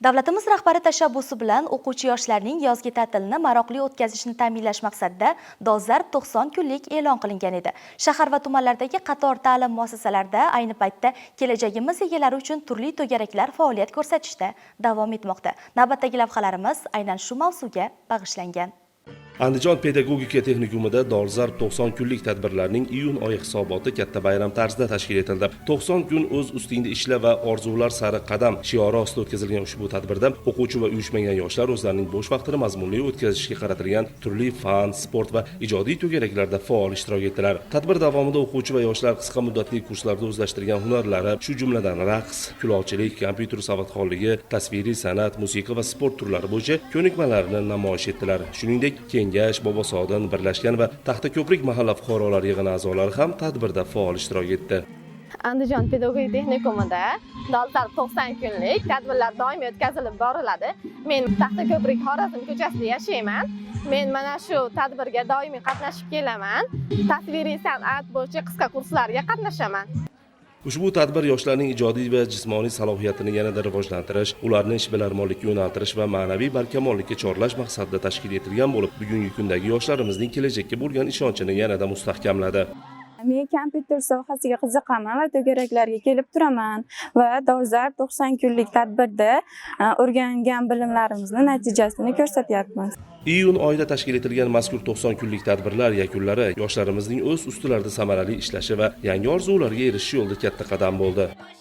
Davlatimiz rahbari tashabbusi bilan o'quvchi yoshlarning yozgi ta'tilini maroqli o'tkazishini ta'minlash maqsadida dolzarb 90 kunlik e'lon qilingan edi. Shahar va tumanlardagi qator ta'lim muassasalarida ayni paytda kelajagimiz egalari uchun turli to'garaklar faoliyat ko'rsatishda davom etmoqda. Navbatdagi lavhalarimiz aynan shu mavzuga bag'ishlangan. Andijon pedagogika texnikumida dolzarb 90 kunlik tadbirlarning iyun oyi hisoboti katta bayram tarzida tashkil etildi. 90 kun o'z ustingda ishla va orzular sari qadam shiori ostida o'tkazilgan ushbu tadbirda o'quvchi va uyushmagan yoshlar o'zlarining bo'sh vaqtini mazmunli o'tkazishga qaratilgan turli fan, sport va ijodiy to'garaklarda faol ishtirok etdilar. Tadbir davomida o'quvchi va yoshlar qisqa muddatli kurslarda o'zlashtirgan hunarlari, shu jumladan raqs, kulolchilik, kompyuter savodxonligi, tasviriy san'at, musiqa va sport turlari bo'yicha ko'nikmalarini namoyish etdilar. Shuningdek, Kengash, Bobosodin, Birlashgan va Taxtako'prik mahalla fuqarolar yig'ini a'zolari ham tadbirda faol ishtirok etdi. Andijon pedagogika texnikumida dolzarb 90 kunlik tadbirlar doimiy o'tkazilib boriladi. Men Taxtako'prik, Xorazm ko'chasida yashayman. Men mana shu tadbirga doimiy qatnashib kelaman. Tasviriy san'at bo'yicha qisqa kurslarga qatnashaman. Ushbu tadbir yoshlarning ijodiy va jismoniy salohiyatini yanada rivojlantirish, ularni ishbilarmonlikka yo'naltirish va ma'naviy barkamollikka chorlash maqsadida tashkil etilgan bo'lib, bugungi kundagi yoshlarimizning kelajakka bo'lgan ishonchini yanada mustahkamladi. Men kompyuter sohasiga qiziqaman va to'garaklarga kelib turaman va dolzarb 90 kunlik tadbirda o'rgangan bilimlarimizni natijasini ko'rsatyapmiz. Iyun oyida tashkil etilgan mazkur 90 kunlik tadbirlar yakunlari yoshlarimizning o'z ustilarida samarali ishlashi va yangi orzularga erishishi yo'lida katta qadam bo'ldi.